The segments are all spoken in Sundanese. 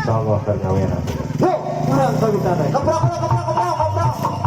Insyaallah keur ngawerang. Yuk, urang kawitan. Keprok, keprok, keprok, keprok, keprok.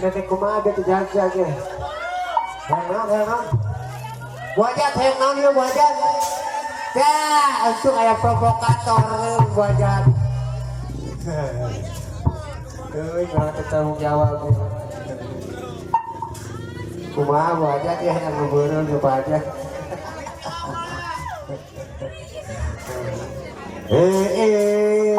Teh kumaha bieu teh jaga ge. Hayang naon, hayang naon? Bu Hajat hayang naon ieu, Bu Hajat? Ya, untung aya provokator Bu Hajat. Euy, urang teh tanggung jawab. Kumaha, Bu Hajat ya, yang nu beureum Bu Hajat? Eh eh.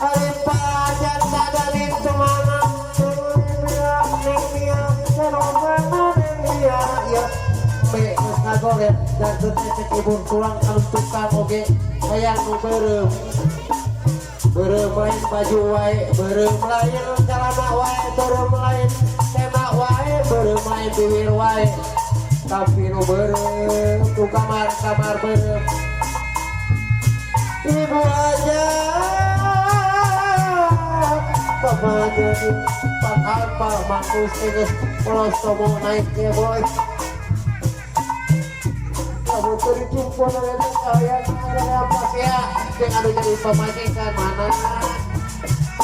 Ari pajat sadar itu mana? Ya, be geus ngagolet dan teh cek ibu tulang anu tukang oge hayang nu beureum. Beureum lain baju wae, beureum lain celana wae, beureum lain tema wae, beureum lain bibir wae. Tapi nu beureum tu kamar-kamar beureum. Ibu aja, Bapak jadi Pak Alpa Makus geus polos tomo naik ke boy. Kamu tuh dijumpa dengan kalian apa sih ya? Yang anu jadi pamajikan mana?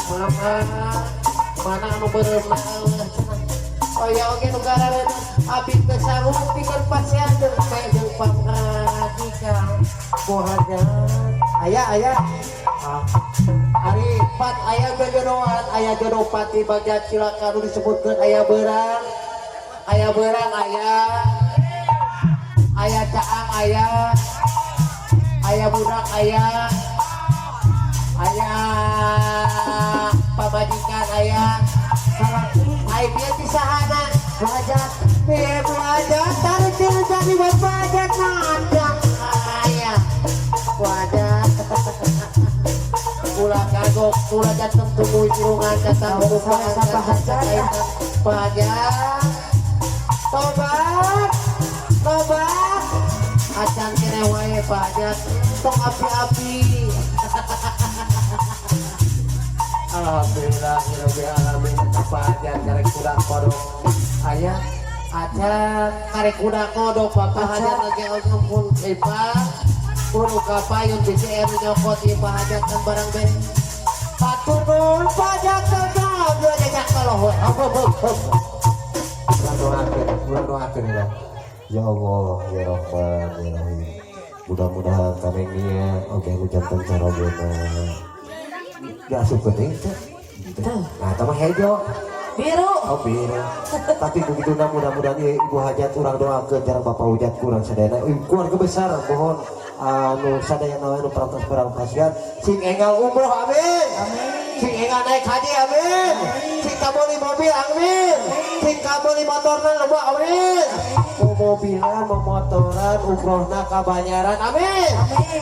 Mama, mana anu beureum? Oh ya, oke, nu garareuna abi teh sanggup pikeun pasea jeung teh jeung pamajikan. Bu Hajat. Aya aya. Ah. Ari pat aya jodohan, aya jodoh pati bagja cilaka nu disebutkeun aya beurang. Aya beurang aya. Aya caang aya. Aya budak aya. Aya pamajikan aya. Ai bieu ti sahana? Bu Hajat. Piye, Bu Hajat? Tarik diri jadi buat Bu Hajat ngadang. Aya. Bu Hajat. Ulah kagok, ulah jantan tunggu irungan datang Sama-sama, Hajat. Pak Hajat. Tobat. Tobat. Acan kene wae, Pak Hajat. Tong api-api. Alhamdulillah rabbil alamin, Pak Hajat karek kuda kodok. Aya acan karek kuda kodok Bapak Hajat lagi ampun Ipa. Pun ka payun BCR nyokot ieu Pak Hajat kan barang bere. Hatur nuhun, Pak Hajat, tetap dua jajak tolong we. Hop hop hop hop. Urang doakeun, urang doakeun ya. Ya Allah, ya Rahman, ya Rahim. Mudah-mudahan kami nia oke nu janten carogena. Diasupkeun deui teh. Nah, eta mah hejo. Biru. Oh, biru. Tapi begitu nah, mudah-mudahan ieu Ibu Hajat urang doakeun jarang Bapak Hujat kurang sadayana. Keluarga besar mohon anu sadayana anu parantos barang kasihan sing enggal umroh, amin. Sing enggal naik haji, amin. Sing kabeli mobil, amin. Sing kabeli motorna loba, amin. Mau mobilan, mau motoran, umrohna kabanyaran, amin. Amin.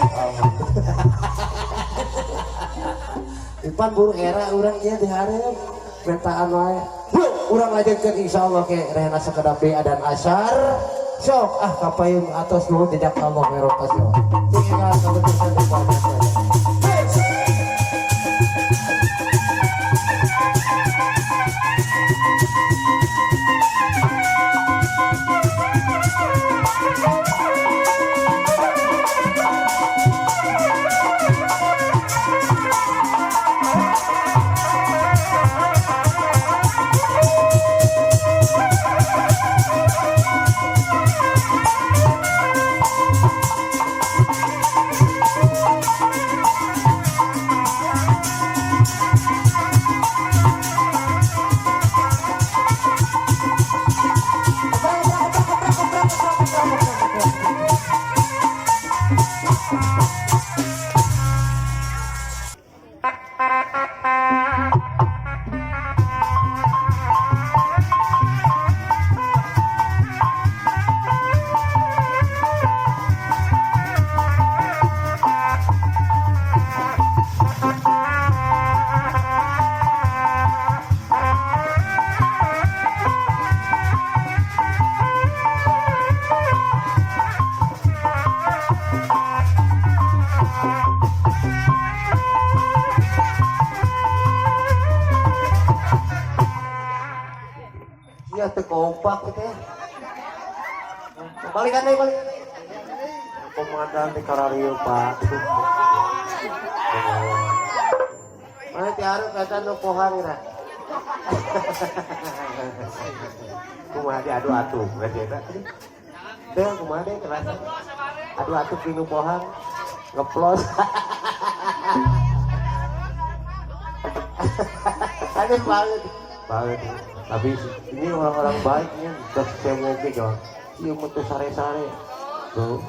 Ipan buru era urang ieu dihareup mentaan wae. Yuk, urang lajengkeun insyaallah ke rehna sakedap deui adan asar. Sok ah kapayun atos nuhun jejak Allah merokasyo. Sing enggal kabetusan di kuatna. Koprak, koprak, koprak, koprak, koprak, koprak, koprak. Iya teu kompak gitu ya. Balikan deui, balikan deui. Komandan di kararieu, Pak. Mana ti hareup eta nu pohang ira. Kumaha di adu atuh berarti eta. Teh kumaha deh kerasa. Adu atuh pinu pohang ngeplos. Ada banget. Banget. Tapi ini orang-orang baiknya terus sewoge jauh. Ieu mah teu sare-sare. Tuh.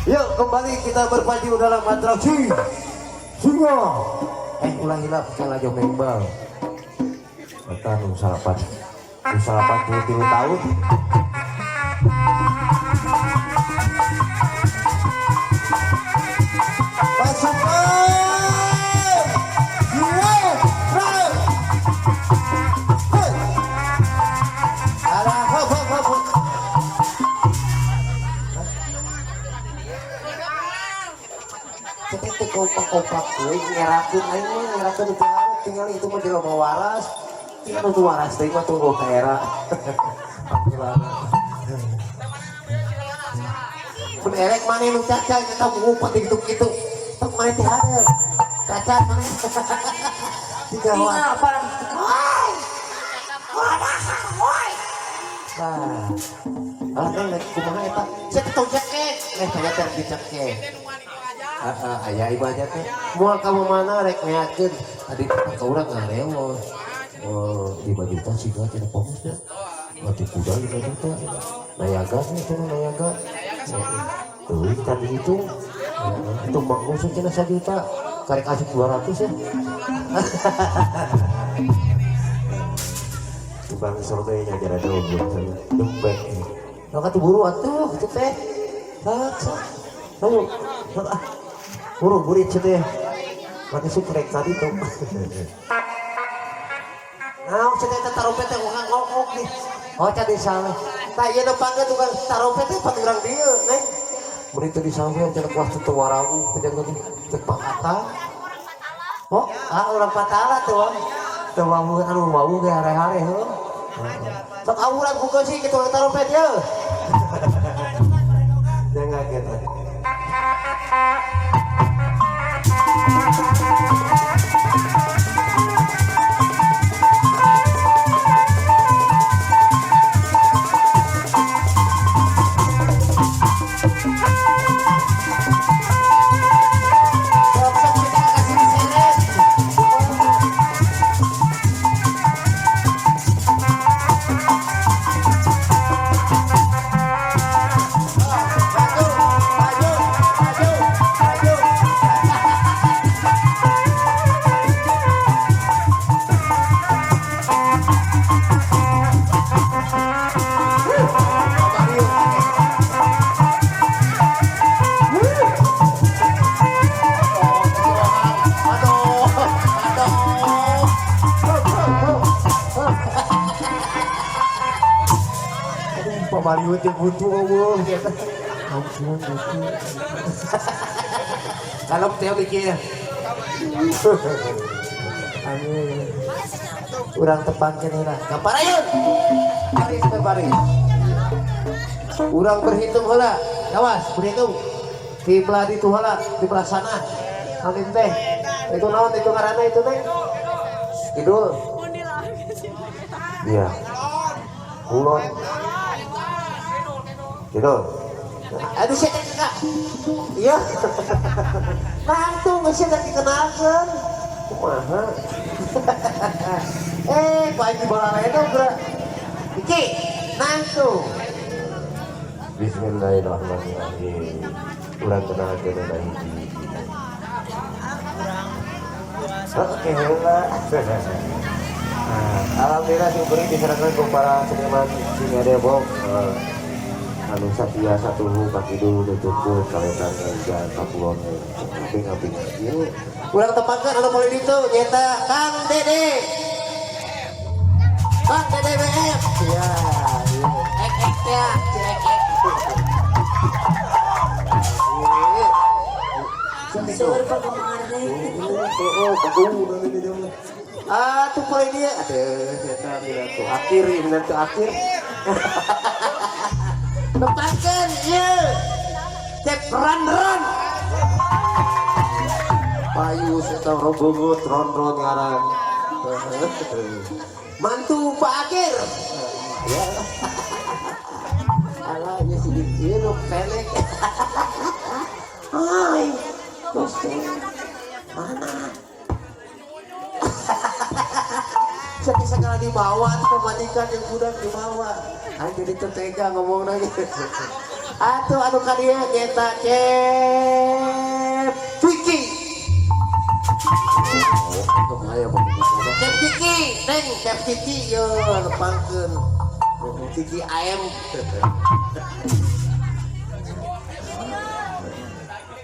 Yuk kembali kita berpacu dalam atraksi Singa. Ulah hilap salah jauh mengbal. Eta nu salapan. Nu 83 tahun. Pasukan Juara. Hei. Alah, hop, hop, hop, hop. Tapi teu kompak-kompak teuing ngerakeun aing mah ngerakeun teu hareup tinggal itu mah jelema waras. Tinggal nu waras teuing mah tunggu ka era. Alhamdulillah. Mun erek maneh nu caca eta ngumpet gitu-gitu. Tok maneh teh hareup. Caca maneh. Tiga Ingat wae. apa? Nah. Alah neng rek kumaha eta? Saya tong cekek. Eh saya teh dicekek. Heeh, aya ibu aja teh. Moal ka mana rek meakeun. Tadi ka urang ngarewo. Oh, 5 juta sih gak cenah pomusnya. Atuh kuda 5 juta. Nayaga nih cenah nayaga. Tuh, tadi itu. Itu mak musuh cenah 1 juta. Karek asup 200 ya. Tukang sorbetnya jadi dompet, dompet. Maka tuh buru atuh gitu teh. Sok sok. Tunggu. Sok ah. Buru burit teh. Mati suprek tadi tuh. Nah, cenah eta tarompet teh urang ngokok nih. Oh, can di sawe. Tah ieu nu panggeun tukang tarompet teh pan urang dieu, Neng. Mun teu di sawe cenah kuas teu warawu pejan teh teu pakata. Oh, ah urang patala teu wah. Teu wawu anu wawu ge hare-hare heuh. Sok awuran ku sih kitu tarompet ye. Jangan gitu. Sok sok kita kasih diseret. Maju, maju, maju, maju. Aduh, aduh. Aduh, Pak Mario teh butuh eueuh. Ampun, butuh. Kalau teh mikir. Amin. Urang tepangkeun heula. Kaparayun. Baris berbaris. Urang berhitung heula. Awas, berhitung. Di belah ditu heula, di belah sana. Naon teh? Itu naon itu ngaranna itu teh? Kidul. Iya. Kulon. Gitu. Aduh sia teh kakak. Iya. Langsung geus sia teh dikenalkeun. Kumaha? Eh, ku aing dibawa bro. Iki, nangtung. Bismillahirrahmanirrahim. Urang kenalkeun heula hiji. Oke, heula. Nah, alhamdulillah sing beri diserahkan ke para seniman Singa Depok. Anu satia satuhu kidul nuturkeun kaletan ka kakulon ngaping ngaping ieu. Urang tepangkeun anu paling ditu nyaeta Kang Dede. Kang Dede BM. Iya, iya. Ek ek teh, si ek ek. Iya. Seueur penggemarna. Oh, oh, Ah, tuh paling dia. Aduh, eta tuh akhir, ini tuh akhir. Tepangkeun ieu. Cep ran ran. Serius eta robeungeut ron-ron ngaran. Mantu Pak Akir. Ya. Alah, ieu si ieu pendek. Hai, Gusti. Mana? Sakit segala dibawa tuh pamajikan yang budak dibawa. Aing jadi teu tega ngomong lagi. Atuh anu ka dieu nyeta Cep Vicky. Cep Kiki, Neng, Cep Kiki yo lepangkeun. Kiki AM.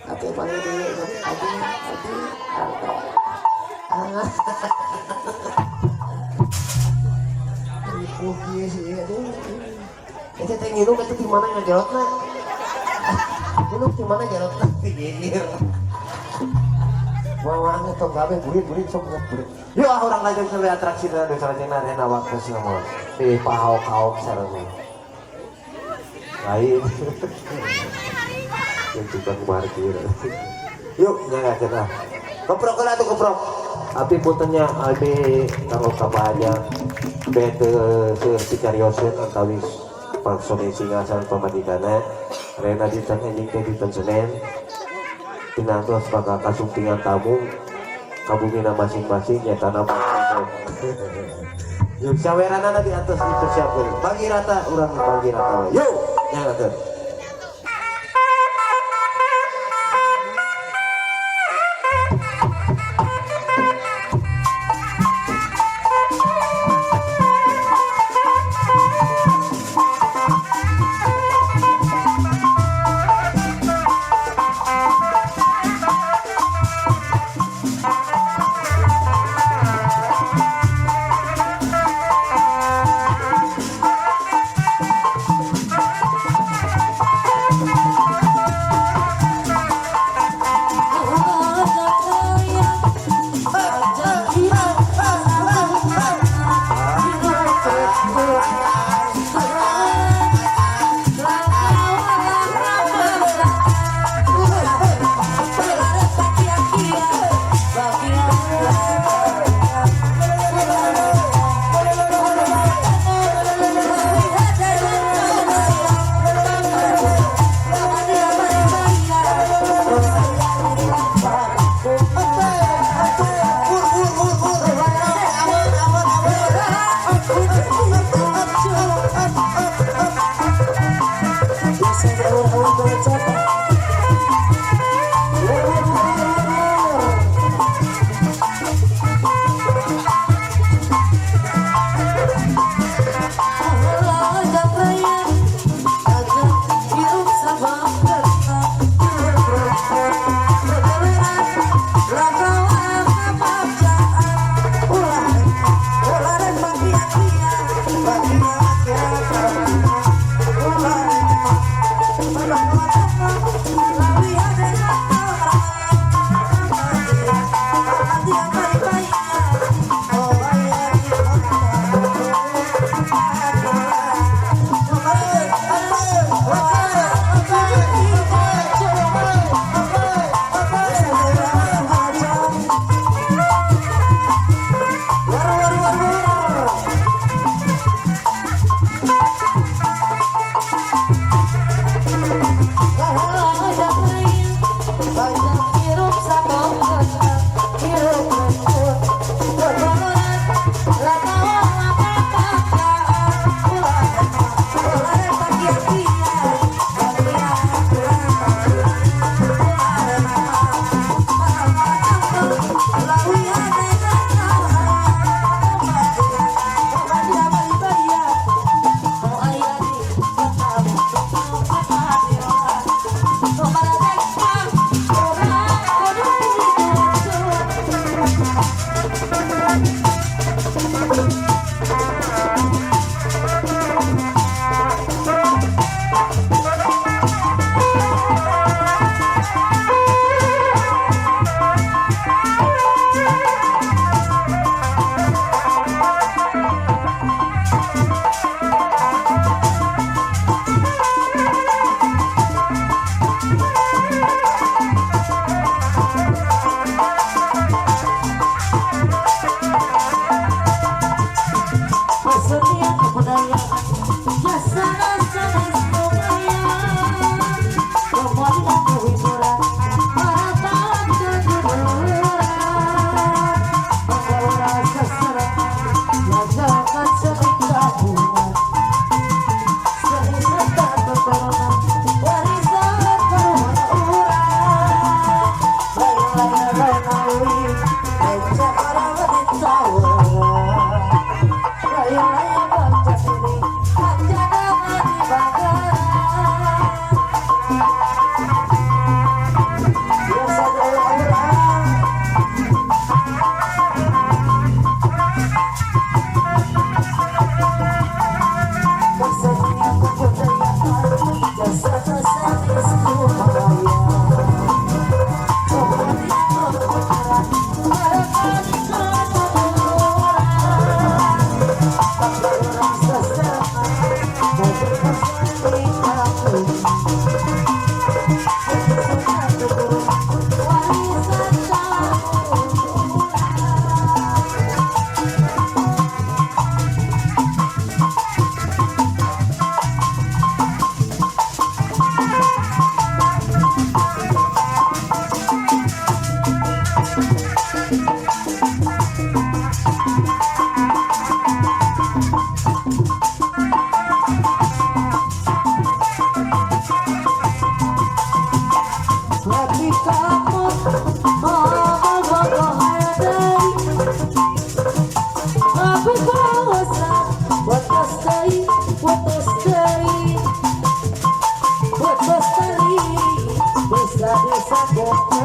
Atuh panggil dulu, Adi, Adi, Adi. Ripuh kieu sih, aduh. Eta teh ngilu eta di mana ngajarotna? Ngilu di mana jarotna? Di. Wah, wah, tong gawe burit burit sok burit. Yuk ah urang lanjut ke atraksi na nu salajengna rena waktu sih ngomong. Di pahaok-haok sareng. Lain. Yang tukang parkir. Yuk, nyangga kita. Keprok lah tuh keprok. Abi puntennya abi kanggo kabahanya bete seueur antawis paksone singasan pamajikanna rena dinten enjing teh dinten Senin pinantos bakal kasumpingan tamu kabumina masing-masing nyatana. Yuk saweranana di atas dipersiapkeun bagi rata urang bagi rata we. Yuk nyanggakeun. Kebudayaan Jasa sanes lumayan Pemulihan hiburan Harapan kejujuran Membawa rasa senang Menjaga seni tabungan Seni serta keturunan Warisan keluarga urang Layang-layang Romawi Beca orang ditawaran Layang-layang bangsa ini Hanya di bangga. Biasa jauh urang. Kesenian kebudayaan Jasa sanes lumayan Kemuliaan kebenaran Harapan kemakmuran Membawa rasa senang Menjaga seni tabungan Warisan tahun. Lagi kamu aku bosan Watostai, watostai, watostai. Desa-desa.